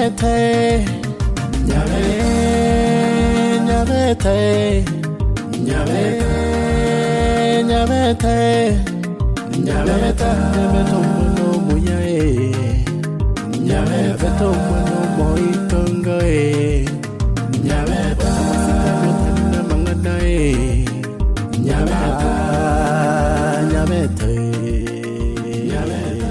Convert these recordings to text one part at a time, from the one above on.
Nyabete, nyabete, nyabete, nyabete, nyabete, nyabete, nyabete omwana omuya eh. Nyabete omwana omoitongo eh. Nyabete amasikani otari namang'ana eh. Nyabete, nyabete, nyabete.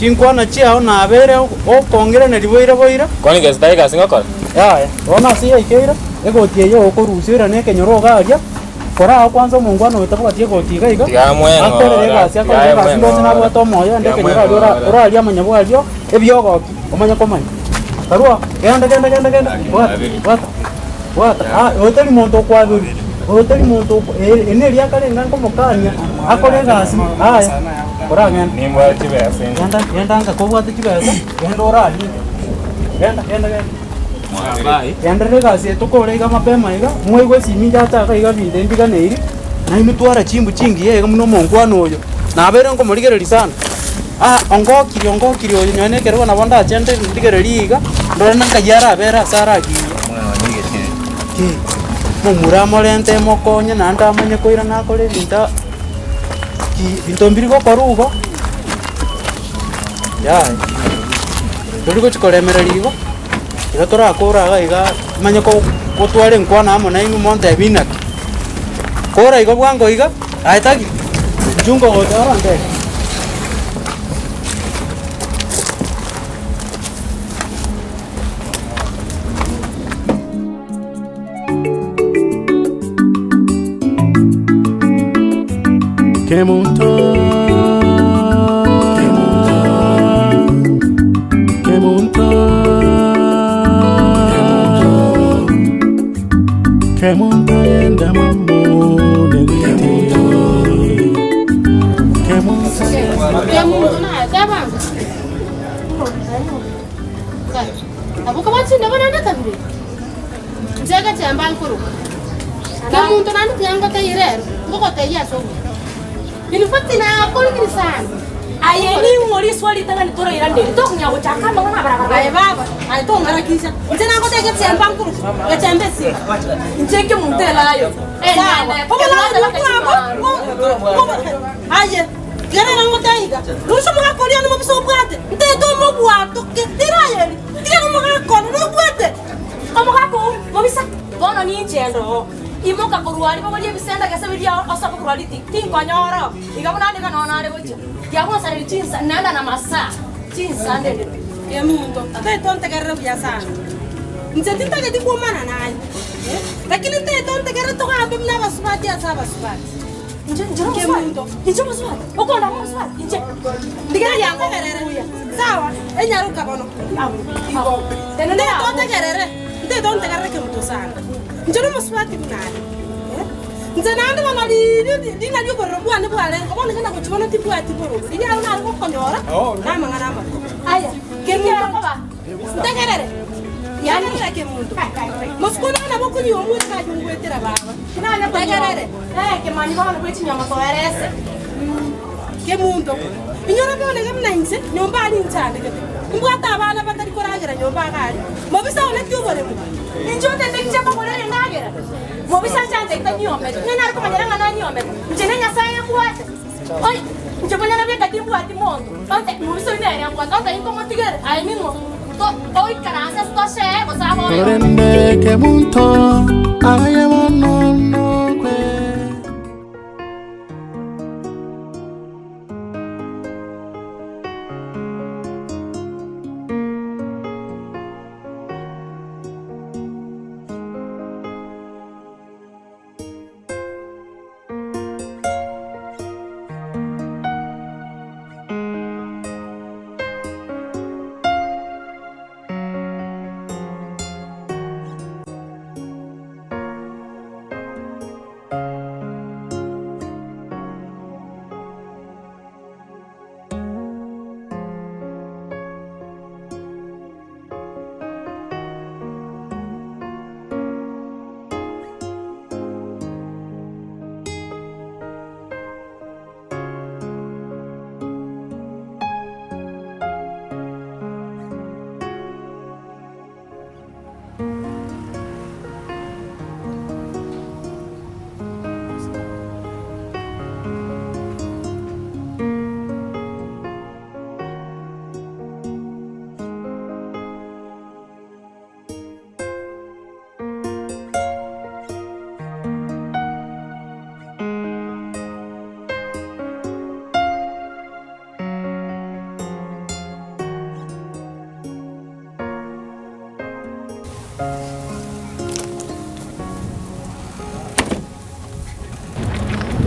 Chinkwana chiao nabeire okong'iraneria boira boira. Kwani gese tari egasi ngokora? Yaya, bono ase yaikeire, egoti eye okorusia oirane ekenyoro iga aria, koraa kwanza omongwana oyo tabwati egoti iga iga, Tiga amweng'ora, akorere egasi tiga akorere egasi ndoche amweng'ora. nabwate omoyo ende Tiga ekenyoro aria ora amweng'ora. orarie amanyabwa aria, ebiogoki, omanye komanya. Karua, genda genda genda genda, bwata bwata bwata, ah oyo tari monto okwaberwa, oyo tari monto oko eri neria akarenge nkomokania, akore egasi, aya, koragende. Nimbwate chibesa inche. Genda genda nka kobwate chibesa, genda orarie, genda genda genda. Genderera egasi eye tokore iga mapema iga, mwaigwa esimi yachaka iga ebinto ebi mbiganeiri, nainwe twara chimbu chingiya iga buna omonkwana oyo. Nabeire nkomorigereria sana, ah ongokiri ongokiri oyo nonye na ekerogo nabo ndache nde ndigererie iga, ndore na nkai arabere ase aragiye. Ki, momura amorente emokonye naende amanye koirana akore ebinto ki, binto mbiri gokorwa igo, yaya. Tori gochia koremereria igo, iga torakore iga iga manye ko gotwara enkwana amo nainwe montebie inaki. Kora igo bwango iga, aye tari, inchuo nkogocha orantebie. Kemunto, Kemunto, Kemunto, Kemunto yenda mamu negwite. Kemunto Kemunto naye tebanga. Abwo kobatinde bono na kabere. Inche egechemba nkoroka. Kemunto naende tiga ngotebie rero, ngogotebia ase obuya. In fact nakorigiri sana. Aye ning'o riswa ritang'ani torairanerie? Tokonyara gochaka amang'ana abarabara. Aye baba, aye tong'arakisha. Inche nagotebia gechemba nkoroka, gechemba esiko. Inche nkemunto elayo. Sawa. Aye, tiga rero ngotebie iga, rusia omogaka oria nomobisa obwate, ntete omobwatoke, tirayeria, tiga nomogaka one nobwate. Omogaka oo mobisa, bono ninche ndo. Imoka korwa aria bogoria ebisanda gese biria osabe korwa aria tinkonyora oo. Iga buna nigo nonya nare gochia. Tiagonsareria chinsa naende namasaa, chinsa ndende pi. Kemunto, totagete ontegerere buya sana. Inche tintageti kwomana naye, lakini ntagete ontegerere togambe buna abasubati ase abasubati. Inche inche nomosubati, inche omosubati, okondama omosubati, inche. Ndigereria Ntegerere, sawa, enyaroka bono. Igo. Ntagete ontegerere, ntagete ontegerere kemunto sana. Inche nomosubati buna aye, eh. Inche naende bono riria rina ri'obororo bwane bwarenge, bono iga nagochia bono timbwati bororo. Riria aro nare gokonyora namang'ana amabe. Aya, kemunto, ntegerere, ntegerere kemunto. Mosiko naro nabo okonywa omwete aye ongwetera baba. Ntegerere. Kemunto, inyora bono iga buna inche, nyomba aria inchandegete. Mbwate abana batari koragera nyomba iga aria. Mobisa one ki oboremo? Inche otebire kogorera endagera. Mobisa nchancha tanyiomete, ng'a nare komanyera ng'a nanyiomete, inche ne Nyasae mbwate. Oi, inche monyene bweka timbwati monto, onte mobisa oyio nere ambwate, onte inkomotigere, aye ning'o? To toikaranse ase toshee gose abe oyomo. Korende kemunto aye bono nokwe.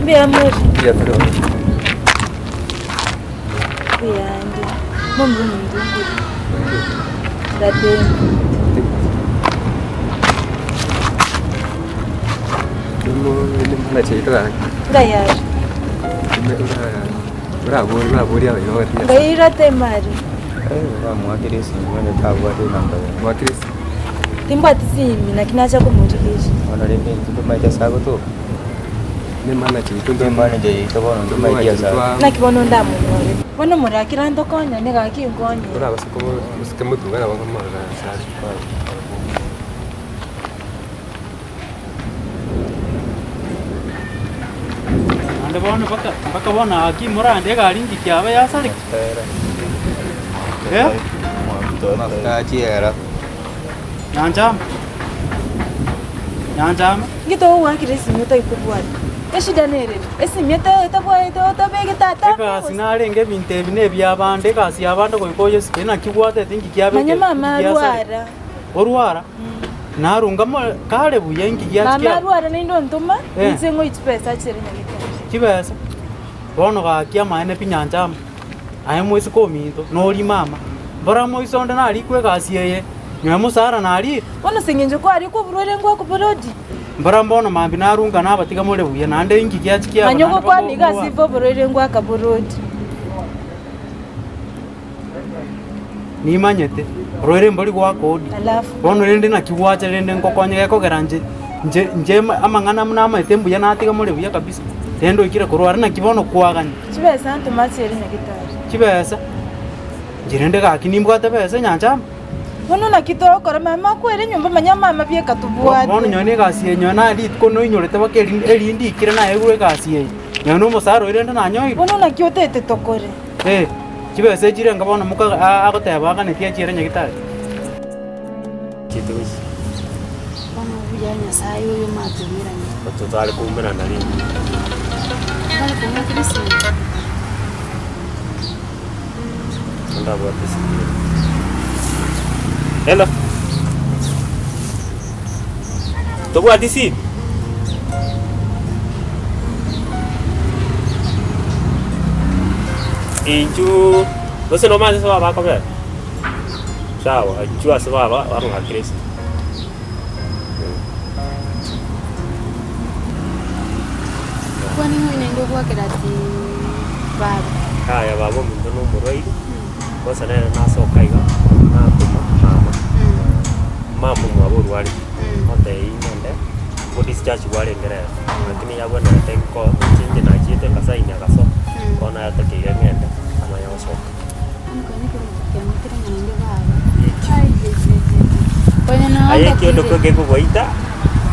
Mbuya more. Mbuya tore bono. Mbuya ande. Momura omonto onkure. Ratemo. Ngai are. Ngai ratemo are. Timbwati simi naki nacha komorigereria. Naki bono ndamonyore? Bono morakire ntokonyane gaki nkonye. Naende bono mpaka mpaka bono gaki morande egari ngiki yaba yasareka. Eh? Amafuta achiera. Nyanchama, Nyanchama. Inki togogoakera esimi otari kobwata? Eshida nereri? Esimi etabwate otabegete ata Egasi narenge ebinto ebi na ebiabande, egasi yabande goika oyesike naki gwatete inki kiabekire Manya mama inki giasareka. arwara. Orwara? Narunga more kare buya inki giachia Mama kiaba. arwara naende ontoma, Eh. inche ng'oe chibesa achere nyagetari. Chibesa? Bono gaki amaene pi Nyanchama, aye moiseke ominto, nori mama, mbora moise onde narikwe egasi eye, nyowe mosara narire. Bono ase eng'encho kwarikwa oborwaire ngwakoborodia. Mbora mbono mambia narunga nabatiga more buya, naende inki giachia kiaba Manya naende ogokwana iga ase bako ibe oborwaire ngwakaborodia. Nimanyete, orwaire mbori gwakodi. Alafu. Bono rende naki gwacha rende ngokonye gekogera nche nche nche amang'ana buna amaete mbuya natiga more buya kabisa. Rende oikire korwa aria naki bono kwaganya. Chibesa ntoma achere nyagetari. Chibesa, inche rende gaki nimbwate besa enyancha amo. Bono naki togokora mama akwere nyomba manya mama bieka tobwate. Bono nonye na egasi eye nonye naye rituko noinyorete mpaka eri erinde ikire naegwe egasi eye, nonye na omosara oria rende nanyoirwe. Bono naki otete tokore. Eh, chibesa echi renga bono moka agoteba aganetie achiere nyagetari. Chiete gochia. Bono obuya Nyasaye oyo mwatumiranie. Totare koumerana rende. Tware koumera esimi. Ndabwate esimi eye. Hello. Tobwati simi? Inchuo gose nomanyete ase baba akobera? Sawa, inchuo ase baba bamwakire esimi. Kwani ng'o naende ogwakera ati baba? Yaya baba ominto na omorwaire, bosa nere nasoka iga, natoma mama, mama omwabo orwarete, ontebia ng'ende ngo discharge gwarenge rero, lakini yabwenerete nko inche inche nachiete ngasaini agasoa, bono nayatakeire ng'ende amanye gosoka. Aye ekiondo kio kekogoita,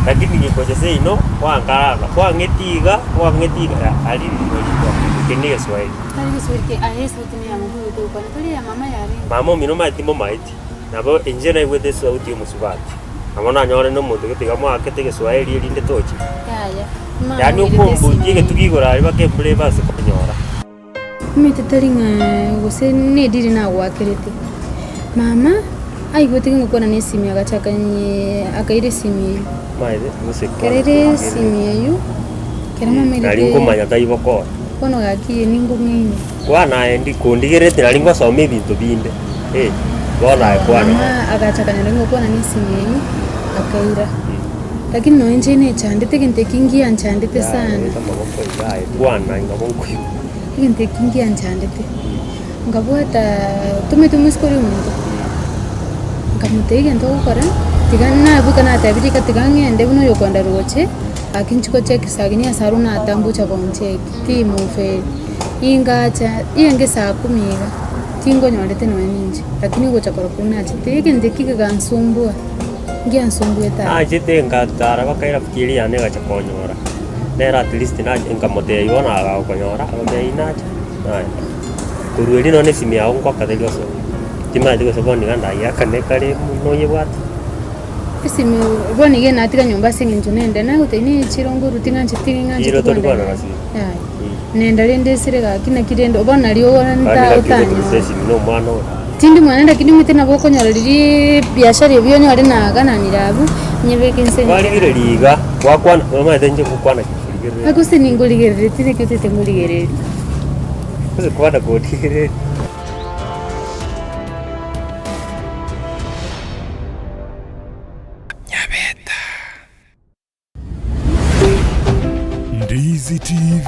lakini gekocha seino gwankaranga, kwang'eti iga, kwang'eti iga aria nigo riko eke ne egeswahili. Mama omino omanyete timomaeti, nabo inche naigwete esauti ya omosubati, nabo nanyore na omonto gete iga moakete egeswahili erinde toche. Yaani okombutia egetugi igoro aria mpaka embura ebase konyora. Omanyete tari ng'a gose nediri nagwakerete. Mama aigwete ngokwana na esimi agachaka nyee akaira esimi eywo. Omanyete gose Ekero aire esimi eywo, ekero mama Nari airete nkomanya tari bokora. bono gaki eye ningong'aini. Kwana aye ndi kondigererete nari ngosoma ebinto binde eh, bono aye kwana Mama agachaka naende ngokwana na esimi eywo, akaira. Lakini nonye inche nechandete egento eki ngianchandete sana. Egento eki ngianchandete, nkabwata tomanyete omosike oria omonto, nkamotebia egento ogokora, tiga nabuka natebirie rika tiga ng'ende buna oyokonda roche, gaki nchi gocheki saa kumi ase arwo natambucha goncheki, timoferi. Ingacha, enge saa kumi iga, tingonyorete nonye ninche, lakini ogocha korwa korwa nachete, egento eki kegansumbua. Nachete ngatara mpaka erafiki eria yane egacha konyora, nere at least nache nkamotebia bono agakonyora agotebia nache naenda. Korwa erio nonye esimi yago nkoaka teri gosoa, timanyeti gose bono iga ndayeakane kare noyebwate. Esimi bono iga natiga nyomba ase eng'encho nende nagotebia ne chiro ngoruti ng'ancheti ng'ancheti Chiro tori kogenda kwana na simu. Yaya, nenda rende esire gaki naki rende bono nario Kwani nta gaki ogoturusia otanyore. esimi na omwana oyo. Tindi mwana lakini omanyete nabo okonyora riria ebiashara ebio onyore nagananire abwo, nyebeke inse nyore. Kwarigereria iga, gwakwana, omanyete inche ngokwana ki nkorigereria. Ake gose ningorigereretie naki otagete ngorigererie. Gose kwana korigereria. Ndizi TV.